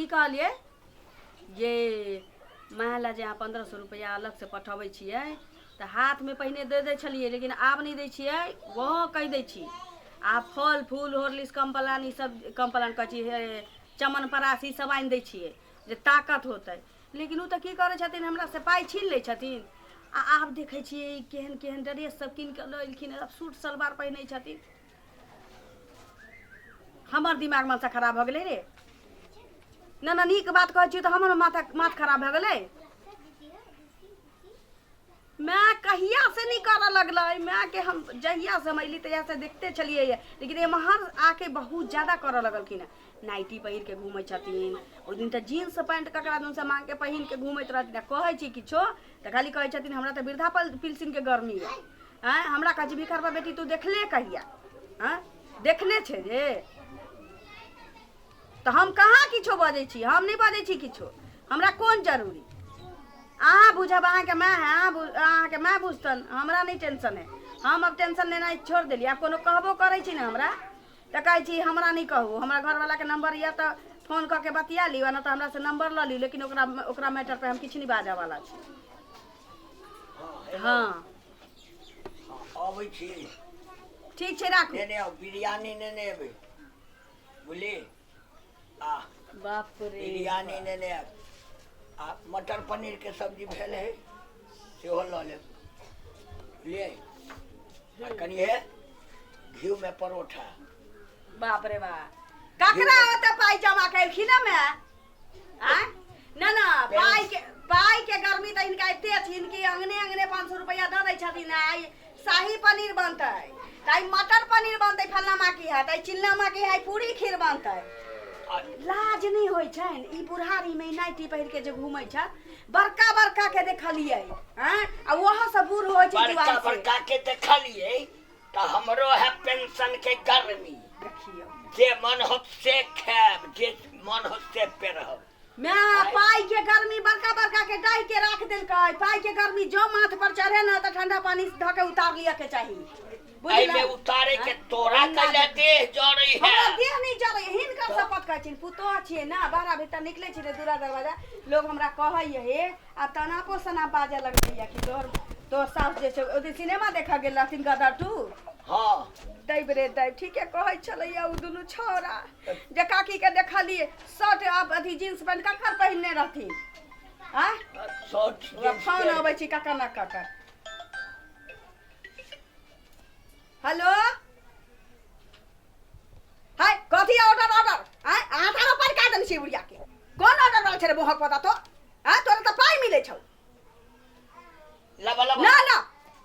की कहलियै जे माय लए जे अहाँ 1500 रुपैआ अलगसँ पठबै छियै तऽ हाथमे पहिने दऽ दै छलियै, लेकिन आब नहि दै छियै। ओहो कहि दै छी। आ फल फूल, हॉर्लिक्स, कम्प्लान, ई सब, कम्प्लान कहै छी, चमनप्राश, ई सब आनि दै छियै जे ताकत होतै। लेकिन ओ तऽ की करै छथिन, हमरा से पाइ छीन लै छथिन। आ आब देखै छियै केहन केहन ड्रेस सब कीन कऽ लऽ एलखिन, आब सूट सलवार पहिनै छथिन। हमर दिमाग मनसा खराब भऽ गेलै रे। ना ना, नीक बात कहै छियै तऽ हमर माथा माथ खराब भऽ गेलै। माय कहिया से नहि करऽ लगलै मायके? हम जहिया से हम अयली तहिया से देखते छलियै, लेकिन एम्हर आके बहुत ज्यादा करऽ लगलखिन हँ। नाइटी पहिर के घूमै छथिन। ओहि दिन तऽ जीन्स पैंट ककरा दिनसँ मांग के पहिन के घूमैत रहथिन। आ कहै छी किछो तऽ खाली कहै छथिन, हमरा तऽ वृद्धा पेंशन के गर्मी यऽ। आँय, हमरा कहै छै, भिखरबा बेटी, तू देखले कहिया? आँय, देखने छै जे तऽ हम कहाँ किछो बजै छी? हम नहि बजै छी किछो, हमरा कोन जरूरी? अहाँ बुझब, अहाँके माय है, अहाँ अहाँके माय बुझतन। हमरा नहि टेंशन है। हम अब टेंशन लेनाइ छोड़ि देलियै। आब कोनो कहबो करै छी ने हमरा तऽ कहै छी, हमरा नहि कहू, हमरा घरवलाके नंबर यऽ तऽ फोन कऽ के बतिया लियौ, नहि तऽ हमरासँ नंबर लऽ लियौ। लेकिन ओकरा ओकरा मैटर पे हम किछु नहि बाजऽवला छी। हँ, हेलो। हँ। हँ, अबै छी। ठीक छै, राखू। नेने आउ, बिरयानी नेने एबै, बुझली? आ बाप रे। बिरयानी नेने आयब आ मटर पनीर के सब्जी भेल है, सेहो लऽ लेब, बुझलियै? आ कनि हे घिउ में परोठा। बाप रे बाप, ककरा ओते पाइ जमा केलखिन हँ माय? आँय, ना ना, पाइ के गर्मी तऽ हिनका एते अछि कि अंगने अंगने 500 रुपैआ दऽ दै छथिन। आइ शाही पनीर बनतै तऽ आइ मटर पनीर बनतै, फल्ला माँ की है तऽ आइ चिल्ला माँ की है, पूरी खीर बनतै। लाज नहि होइ छनि ई बुढ़ारीमे नाइटी पहिर के जे घूमै छथि? बड़का बड़का के देखलियै। आँय, आ ओहो सब बूढ़ होइ छै बड़का जुआन से। बड़का के देखलियै तऽ हमरो है पेंशन के गर्मी। देखियौ। जे मन होत से खायब, जे मन होत से पेरहब। माय, पाइ के गर्मी बड़का बड़का के डाहि के राख देलकै। पाइ के गर्मी जो माथ पर चढ़े न तऽ ठंडा पानी धऽ के उतार लिअ के चाही, एहिमे बुझले? उतारे के तोरा कैला देह जरै है? हमरा देह नहि जरै, हिनकर शपथ कहै छियनि। पुतोह छियै ने, बाहर भीतर निकलै छी दूरा दरवाजा, लोग हमरा कहैया हे, आब तऽ अनापो शनाप बाजऽ लगलैया कि तोहर तोहर सासु जे छै, ओहि दिन सिनेमा देखऽ गेल रहथिन गदर 2। दैब रे दैब, ठीके कहै छलैया ओ दुनू छौड़ा जे काकी के देखलियै शर्ट आब अथी जींस पैंट ककर पहिरने रहथिन। आँय। शर्ट जींस फोन अबै छी ककर न ककर। हेलो, हाय, कथी ऑर्डर ऑर्डर? आँय, अहाँ तऽ पाइ काट देने छियै बुढ़िया के। कोन ऑर्डर वाला छै रे मोहक पता तो? आँय, तोरा तऽ पाइ मिलै छौ। लबा लबा। ना ना,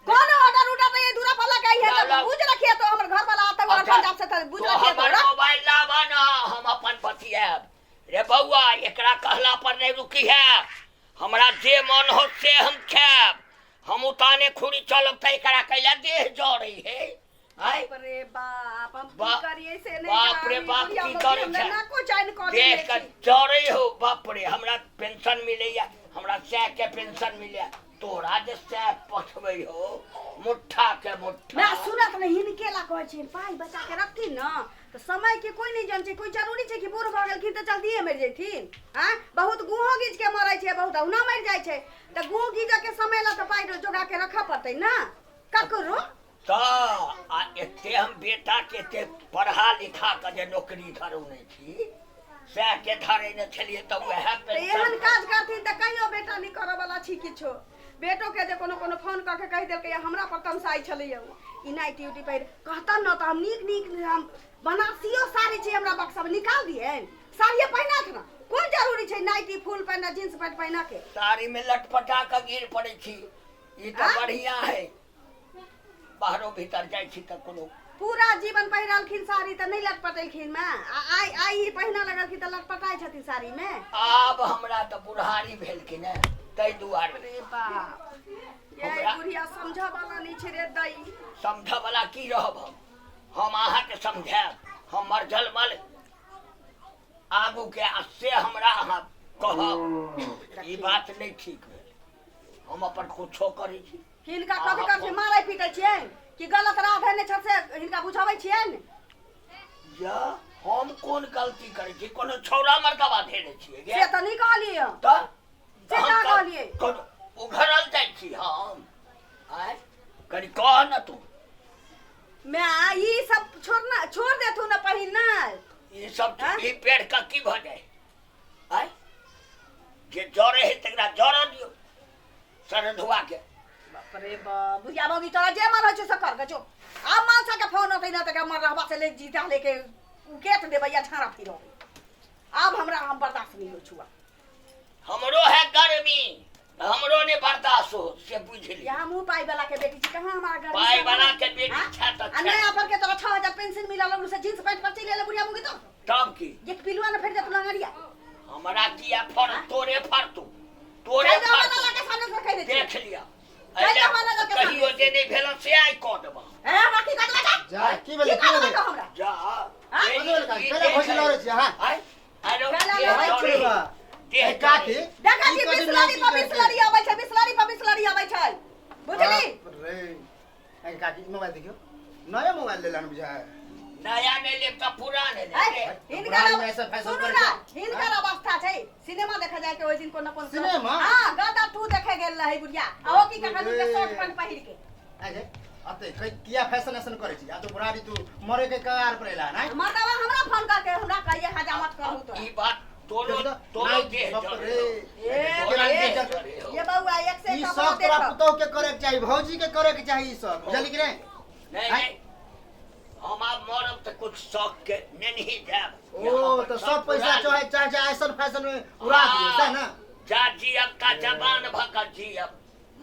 कोनो ऑर्डर उर्डर नहीं। दूरा पर लगाई है। ला, तो ला। बुझ रखिए तो हमर घर वाला आता हुआ पंजाब से तो बुझ तो रखिए तो हमर रख। मोबाइल लाबा ना, हम अपन बतियाब। रे बौआ, एकरा कहला पर नहीं रुकी है। हमरा जे मन हो से हम खायब। हम उताने खुरी चलब तऽ एकरा कैला देह जरै है? आँय? बाप रे बाप, हम की करिए से नहीं बाप रे जानी। बाप, बुढ़िया की मौगी करै हमरा छै? नाको चैन कऽ देह देने के छी। जरै हो। बाप रे, हमरा पेंशन मिलैया, हमरा सएह के पेंशन मिलैया, तोरा जे सएह पठबै हो मुट्ठा के मुट्ठा। ना सुनत नहीं, हिनके ला कहै छियनि, पाइ बचा के रखथिन न तऽ समय के कोई नहीं जान छै। कोई जरूरी छै कि बूढ़ भऽ गेलखिन तऽ जल्दिए मरि जैथिन? आँय, बहुत गुहो गीज के मरै छै, बहुत अहुना मरि जाइ छै। तऽ गुह गीजऽ के समय ला तऽ पाइ जोगा के रखऽ पड़तै ने ककरो। तऽ आ एते हम बेटाके एते पढ़ा लिखा कऽ जे नौकरी धरौने छी, सएह के धरेने छलियै तऽ उएह तऽ एहन काज करथिन तऽ कहियो बेटा नहि करऽ वाला छी किछो। बेटो के जे कोनो कोनो फोन कऽ के कहि देलकै, हमरा पर तमसाइ छलैया ओ। ई नाइटी उटी पहिर कहतन ने तऽ हम नीक नीक हम बनारसियो साड़ी छै हमरा बक्सा मे, निकाल दियनि, साड़िये पहिनत ने। कोन जरूरी छै नाइटी, फुल पैंट आ जींस पैंट पहिनऽ के? साड़ीमे लटपटा कऽ गिर पड़ै छी। ई तऽ आँय? बढ़िआँ है, बाहरो भीतर जाइ छी तऽ कोनो पूरा जीवन पहिरलखिन साड़ी तऽ नहि लटपटेलखिन माय, आ आइ आइ ई पहिनऽ लगलखिन तऽ लटपटाइ छथिन साड़ीमे। आब हमरा तऽ बुढ़ारी भेल कि ने, ताहि दुआरे। रे बाप, ये बुढ़िया समझऽ वाला नहि छै रे दाई। समझऽ वाला की रहब हम? हम अहाँके समझायब? हमर जलमल आगूके आ से हमरा अहाँ कहब, ई बात नहि ठीक भेल। हम अपन कुछो करै छी। हिनका कथी करै छी? मारै पीटै छियनि कि गलत राह धेने छथि से हिनका बुझाबै छियनि? जा। हम कोन गलती करै छी? कोनो छौड़ा मर्दबा धेने छियै से तऽ नहि कहलियै हम। तऽ से कहाँ कहलियै? कोनो उघरल जाइ छी हम? आँय, कनि कह न तू। मैं ई सब छोड़ना छोड़ देथु न पहिरनाइ। ई सब आँय? ई पेड़ के की भऽ जाइ? आँय, जे जरे है तकरा जरऽ दियौ सरधुआ के। बाप रे बाप, बुढ़िया मौगी तोरा जे मन होइ छौ से कर गे, जो। आब मानसा के फोन होतै न तकरा मर रहबा से ले जीता लेके उकेट देबै या झाड़ा फिरबै। आब हमरा हम बर्दाश्त नहि होइ छौ। हमरो है गर्मी, हमरो ने बर्दाश्त हो से बुझ ली। यहाँ मुँह पाई वाला के बेटी छी, कहाँ हमारा गर्मी पाई से वाला हमरा- के बेटी हाँ? छै तऽ आ छै। नया पर के तोरा 6000 पेंशन मिलल से जींस पैंट पर चलि एलै बुढ़िया मुगी तो। तब की? एक पिलुआ ने फेर जेतौ लंगड़िया। हमरा किया फर तोरे फरतू तोरे चलि जाओ फरतू। वाला के सामने से कहि दै देख छियै। लिअ। चलि जाओ वाला के सामने। कहियो जे नहि भेल से आइ कऽ देबह। ए, हमरा की कऽ देबै? जा, की भेलै, की की कऽ भेलै? देबै हमरा? जा। हाँ? ए, की भेलै, काकी? ई कैला भौजी लड़ै छी अहाँ? आँय? आरो कैला देह लड़ै जरै। छी? देह ए, काकी, जरै। देखै ई छी कथी बिसलरी नाटक पर करै छै? बिसलरी अबै छै, बिसलरी पर बिसलरी अबै छै, बुझली? बाप रे। ए, काकी, मोबाइल देखियौ, नया मोबाइल लेलन बुझाय। नया नहि लेब तऽ पुरान लेब। ए, हिनकर पुरान में ऐसा फैशन सुनू कर ना, के- हिनकर अवस्था छै सिनेमा देखे जाय के ओहि दिन कोनो कोन सिनेमा? हां, गदर 2 देखे गेल रहै बुढ़िया, आ ओ की कखन रे। के शर्ट पैंट पहिर के। अरे अते कै किया फैशन ऐसन करै छी? आ तो बुढ़ारी तू मरे के कगार पर एला ना। मर्दवा हमरा फोन करके हमरा कहिए हजामत कहू तो। ई बात तोरो देखो, तोरो नाइट देह बाप जरै। रे। ए, केना ए, देह जरै। ये बउआ एक से ई एक सब कपड़ा तोरा देखो। पुतोह के करे के चाही, भौजी के करे के चाही ई सब, बुझली कि नहीं? नहीं आँय? नहीं, हम आब मरब तऽ कुछ शौक के नेनही जायब। ओ तो सब पैसा चाहे चाहे चाहे ऐसन फैशन में उड़ा दिए सही ना। जा जियब ता जवान भऽ कऽ जियब,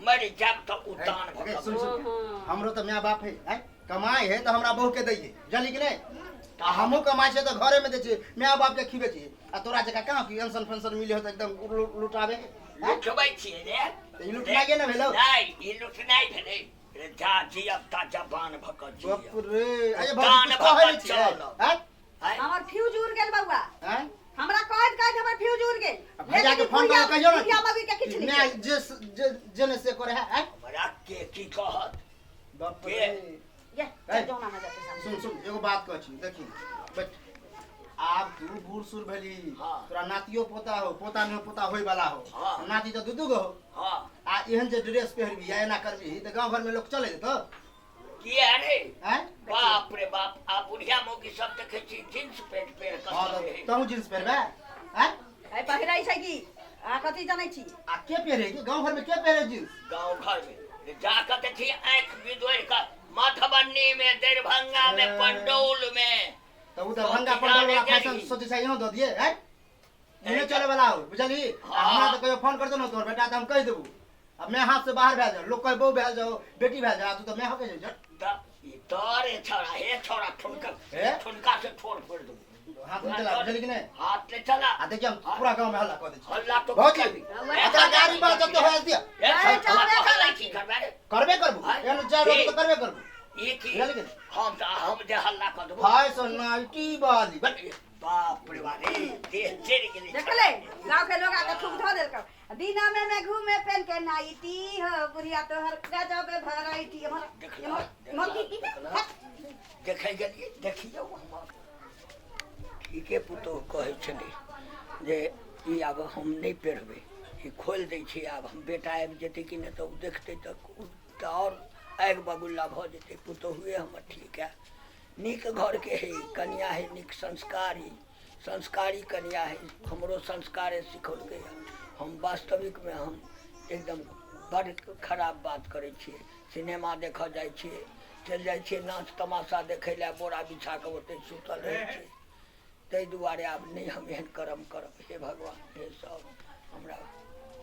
मरि जायब तऽ उतान भऽ ए, कऽ। सुन सुन, हमरो तऽ माय बाप है, आँय? कमाई है तऽ हमरा बहू के दैये, बुझली कि नहीं? आ हमहूँ कमाइ छियै तऽ घरे में दै छियै, माय बाप के खिबै छियै। आ तोरा जकाँ कहाँ की अनसन फंसन मिले हो तऽ एकदम लुटाबे के, आँय? लुटबै छियै रे। तऽ ई लुटनाइए ने भेलौ। नहि, ई लुटनाइ भेलै रे। जा जियब ता जवान भऽ कऽ बाप जियब। रे, अरे भौजी उतान कुछ भऽ कहै कऽ नहि छियै, चलब। आँय? आँय? हमर फ्यूज उड़ गेल बउआ। आँय? हमरा कहैत कहैत हमर फ्यूज उड़ गेल। आ भैया के लेकिन फोन कऽ कहियौ ने बुढ़िया मौगी के किछु कि नहि। माय जे जे जे ने से करे है, आँय? हमरा के की कहत? बाप के? रे। ये ए। चल जाओ ना जाते सामने। सुन सुन, एगो बात कहै छी, देखी बैठ, आब तू बूढ़ सूढ़ भेली, हाँ। तोरा नातियो पोता हो, पोता नहीं हो, पोता होय वाला हो, हाँ। नाती तऽ दू दू गो हो। हाँ। आ एहन जे ड्रेस पहिरबी या एना करबी तऽ गाँव घर में लोग चले जेतौ। किया रे? आँय? बाप रे बाप, आ बुढ़िया मौगी सब देखै छी जींस पैंट पहिर कऽ हाँ, चलै तऽ है। तहूँ जींस पहिरबै? आँय? ए पहिरै छै की? अहाँ कथी जनै छी? आ के पहिरे के गाँव घर में के पहिरे जींस? गाँव घर में जाकऽ देखी आँखि बिदोरि कऽ मधुबनी में, दरभंगा में, ए। पंडौल में। तऽ ओ दरभंगा पंडौल वाला फैशन सोचै छै यहाँ दऽ दिए, आँय? इहे चले वाला हो, बुझलही? आ हमरा तऽ कहियो फोन करतौ ने तोहर बेटा तऽ हम कहि देबू, आ मैं हाथ से बाहर भए जाओ, लोग कहे बहू भए जाओ, बेटी भए जाओ, तू तऽ मैं होके जाओ। तऽ ई तोरे छौड़ा, हे छौड़ा, ठुनका हे? ठुनका से ठोर फोड़ि देबू। हाथ में चला, बुझलही कि नहि? हाथ ले चला। आ देखिए हम पूरा गांव में हल्ला कऽ दै छी। हल्ला तो भौजी, करबी। एकरा गाड़ी पर जते होय दिया। ए, ए, चल, चल, चल, चल। हल्ला की करबै रे? करबे करबू, हाँ। एहन चारि रोज तऽ करबे करबू। ई की? बुझलही कि नहि? हम तऽ हम जे हल्ला कऽ देबो। हाय सो नाइटी वाली। बाप रे बाप रे, देह जरि गेलै। देखले गांव के लोग आके थूक धो देलक। दिना में मैं घूमे पेन के नाइटी हो, बुढ़िया तोहर गजब भराइटी। एम्हर देखला, एम्हर देखला, एम्हर की देखला। हट। देखै गेलियै, देखियौ हमर ठीके पुतोहु कहै छलै जे ई आब हम नहि पहिरबै, ई खोलि दै छी। आब हम बेटा आबि जेतै कि नहि तऽ ओ देखतै तऽ ओ तऽ आओर आगि बबूला भऽ जेतै। पुतोहुए हमर ठीक है, नीक घरके है, कनिया है, नीक संस्कारी संस्कारी कनिया है। हमरो संस्कारे सिखौलकै। हम वास्तविकमे हम एकदम बड़ खराब बात करै छियै। सिनेमा देखऽ जाइ छियै, चलि जाइ छियै नाच तमाशा देखै लए, बोरा बिछा कऽ ओतहि सुतल रहै छियै। ताहि दुआरे आब नहि हम एहन कर्म करब। हे भगवान, हे सब हमरा